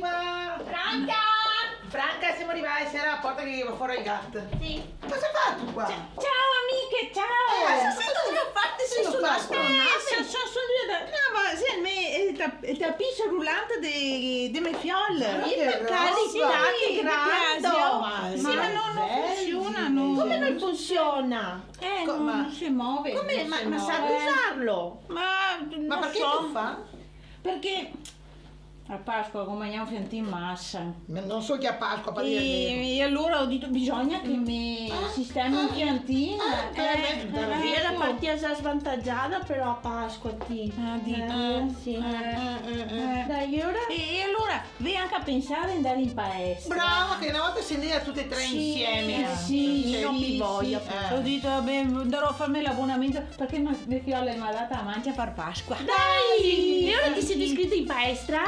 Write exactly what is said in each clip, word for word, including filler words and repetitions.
Qua. Franca! Franca, semo rivai, sera la porta che ghe va fora el gato. Sì. Cosa fatu qua? Ciao, ciao, amiche, ciao! Eh, cosa sito, cosa fate? Sì, su la stronada. Eh, so, so, so drio da-, no, ma sì, el me, el tap-, el tapis roulant de, de me fiol. Ma che roba! Sì, che grando! Ma sì, ma no, no funsiona, no. Come no funsiona? Eh, no, no se move. Come? Ma, ma sa usarlo? Ma, ma parché te fa? Parché a Pasqua go magnà un fiantin masa. Ma no so che a Pasqua, par dir el vero. E, e alora go dito, bisogna che me sistemi un fiantin. Ah, eh, beh, eh, eco. Ela la partìa za svantagiada, però a Pasqua ti. Ah, dito? Eh, sì. Eh, eh, eh, eh. Dai, alora. E, e alora, ve anca pensà de ndar in palestra? Brava, che na volta se ndea tute e tre insieme. Sì, sì, sì, no go voia. Eh. Go dito, va ben, ndarò a farme l'abonamento. Parché ma, me fiola me ga dà da magnà par Pasqua. Dai! E alora ti te si iscrita in palestra?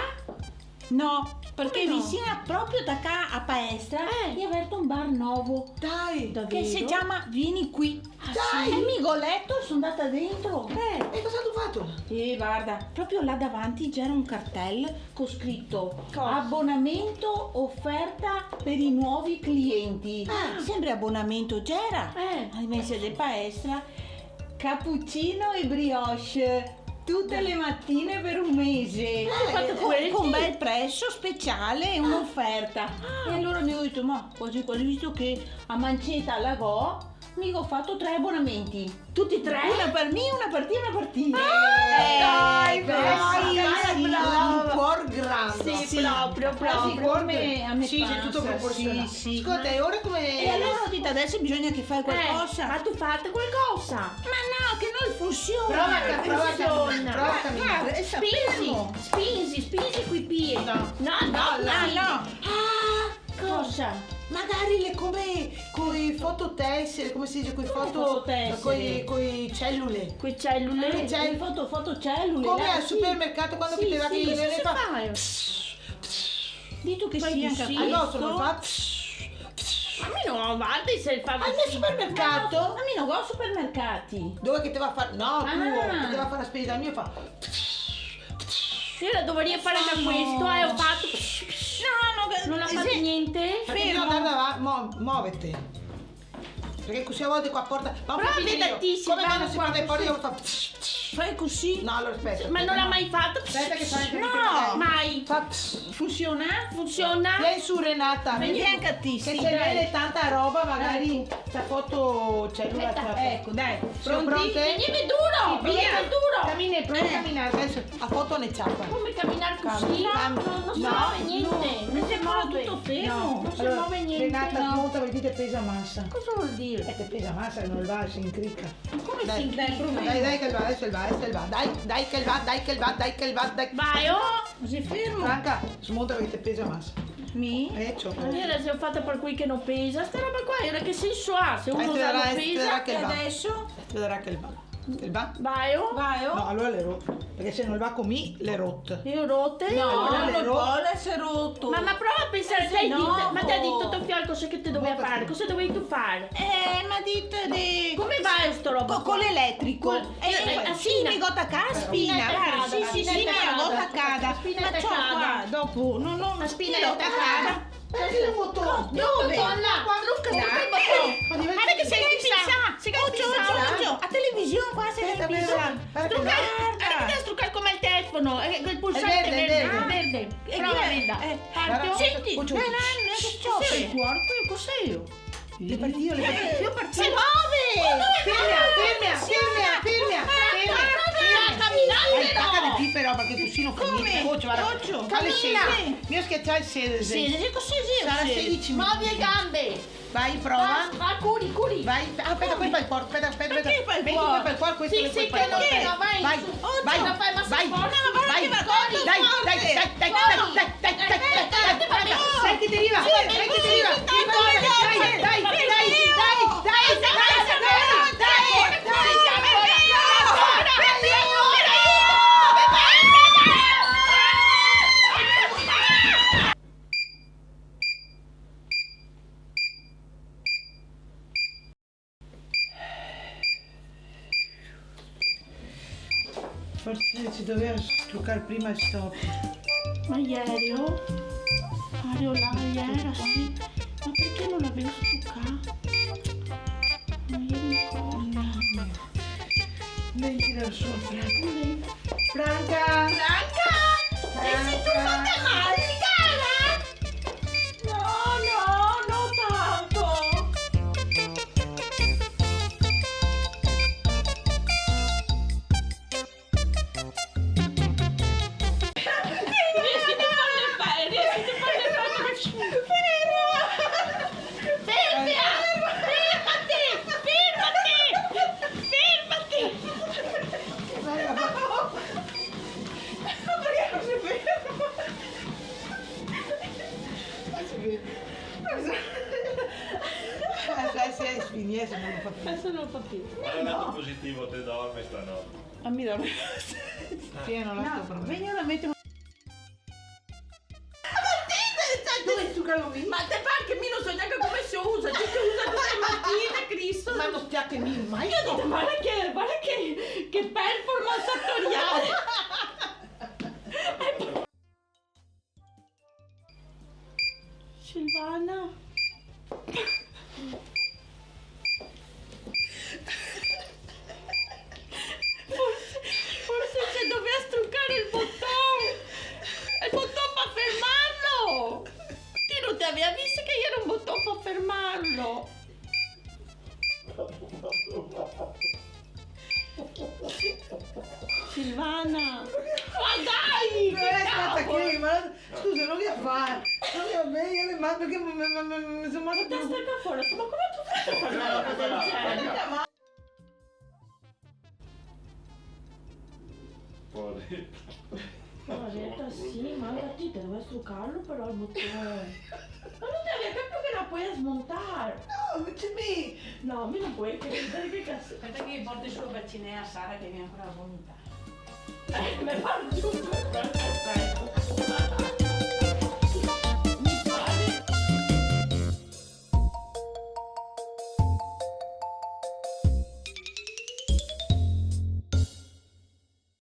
No, parché visin, proprio tacà a palestra, i ga verto un bar novo. Dai! Che se ciama Vieni Qui. Ah, sì? E mi go leto, so ndata dentro. Eh, e cosa te ga fato? Eh, varda, proprio là davanti gera un cartel co scrito: "Cosa? Abbonamento offerta per i nuovi clienti." Ah. Sempre abonamento gera. Eh. Invese de palestra, cappuccino e brioche, tute le matine per un mese. Eh, co, co un bel preso speciale e un'oferta. Ah. E alora mi go dito, ma quasi quasi, visto che a manceta la go, mi go fato tre abonamenti. Tuti e tre? Uno par mi, uno par ti e uno par ti. Ah, dai, brava, brava. Un cuor grande. Sì, proprio, proprio. Come a me. Sì, xe tuto proporsionà. Sì, sì. Scolta, e ora come... E alora go dito, adeso bisogna che fai qualcosa. Eh, ma ti te fa qualcosa? Ma no, che no funsiona. Prova a ca-, prova a ca-, prova a caminar. Varda, spinzi, spinzi, spinzi coi pie. No. No, no, no. Ah, no. Ah, Cosa? Magari l'è come coi fototessere, come se dise, coi foto-, fototessere, coi, coi celule. Coi celule? Coi cel-, le foto-, fotocelule, come là, al supermercato, quando che te va che te le fa. Sì, sì, sì, sì. Dito che sì, anca questo. Al nostro no fa. Ma mi no, varda se fa cusì. Al mio supermercato? Ma mi no go supermercati. Dove che te va a far, no, tuo, che te va a far la spesa, al mio fa. Io la dovaria far anca questo, eh, go fato. No, no, no la fa gnente. Fermo. Parché no, varda, va, mo-, movete. Parché cusì a volte qua porta, ma un po' più drio. Prova a veder ti, Silvana, come quando se porta i pori, qua, cusì. Io fazo. Fai cusì? No, alora speta, speta, no. Ma no l'ha mai fato. Speta che fa anca... No, mai. Fa. Funsiona? Funsiona? Vien su, Renata. Vien anca ti, sì, dai. Che se vede tanta roba, magari. Eco. Sta foto, cioè, lui la... Aspeta, eco, dai. Pronti? Pronte? Tegnime duro, sì, via. Tegnime duro. Camina, prova a caminar, adeso la foto ne ciapa. Come caminar cusì? Cam-, cam-, no, no se move gnente, no se move. Tuto fermo. No. No se move gnente, no. Alora, Renata, smonta, parché ti te pesa masa. Cosa vol dir? Eh, te pesa masa, no va, se incrica. Ma come se incrica? Dai, dai, che el va, adeso el va, adeso el va. Dai, dai, che el va, dai, che el va, dai, che el va, dai. Vai, oh! Xe fermo. Franca, smonta parché te pesa masa. Mi? Eh, ciò. Eh, la xe fata par quei che no pesa. Sta roba qua, ora che senso ha? Se uno già no pesa. E adeso? Te vedarà che el va. El va? Vaio? Vaio? No, alora l'è rot. Parché se no el va co mi, l'è rot. L'è rot? No, alora no pol eser roto. Ma, ma prova a pensar, te ga dito, ma te ga dito to fiol cosa che te dovea far? Cosa dovevi tu far? Eh, m'ha dito de... Come va sto roba qua? Co, co l'eletrico. Col Eh, eh, eh, sì, mi go tacà a spina, varda, sì, sì, sì, mi la go tacada. Ma ciò, qua, dopo, no, no, la spina l'è tacada. Parché el boton? Dove? Là, qua, là, qua, là. Varda che se ga inpisà, se ga inpisà. Ocio, ocio, ocio, a television qua se ga inpisà. Speta, speta, speta. Struca, varda. Varda che struca come el telefono, eh, quel pulsante verde, verde, verde. Prova, veda. Eh, parto. Senti, ocio, ocio. Cos'è? Cos'è? L'è partìo, l'è partìo. Se move! Fermea, fermea, fermea, fermea, fermea, fermea. Dai, taca de pì però, parché cusì no fa gnente. Ocio, varda. Ocio. Fa le sedici. Sì. Mi go schiaccià el sedici. Sì, sì, cusì, sì, sì. Sarà sedici minuti. Movi le gambe. Vai, prova. Va, va, curi, curi. Vai. Ah, speta, quel fa el cuor, speta, speta, speta. Parché fa el cuor? Meti quel fa el cuor, questo l'è quel fa el cuor. Sì, sì, che no, no, vai, vai, vai, vai. Dai, dai, dai, dai, dai, dai, dai, dai, dai, che te riva, dai, che te riva. Dai, dai, dai, dai. Forse se doveva strucar prima el stop. Ma ieri, oh. Ieri là, ieri, sì. Ma perché non l'avevo struccata? Ma ieri ancora. Devi tirar su, Franca. Franca! Franca! Franca! Te senti fato male, cara? No, no, no tanto. Riesci a farle fare, riesci a farle fare. Fermo! Ferma! Fermati! Fermati! Fermati! Ma perché non si ferma? Non si ferma. Adesso è sfinito, non lo fa più. Adesso non lo fa più. Ma è un dato positivo, te dormi stanotte. A mi dorme. Sì, no la sto proprio. Vegno a mettere un... Ma ti, te, te, dove sto calomino? Ma te par che mi no so gnanca come se usa, ti te usa tute le matine, Cristo. Ma no stia che mi mai... Io digo, varda che, varda che, che performance attoriale. Silvana. Forse, forse se dovea strucare el boton. El boton par fermarlo. Ti no te avea visto che iera un boton par fermarlo? Silvana! Ma dai! Eh, che aspetta, cavolo! Che, ma scusa, non voglio fare. Non voglio bene, ma perché mi, mi, mi, mi, mi sono massa... Ma te sta qua fora, ma come tu fai a fare una roba del genere? Fuori. Povereta, sì, ma anca ti te dovea strucarlo però el boton. Ma no te avea capito che no podea smontar? No, invece mi... No, mi no podo credere, che caso. Aspetta che porto su la bacinea a Sara che mi ancora vomitare. Eh, me fa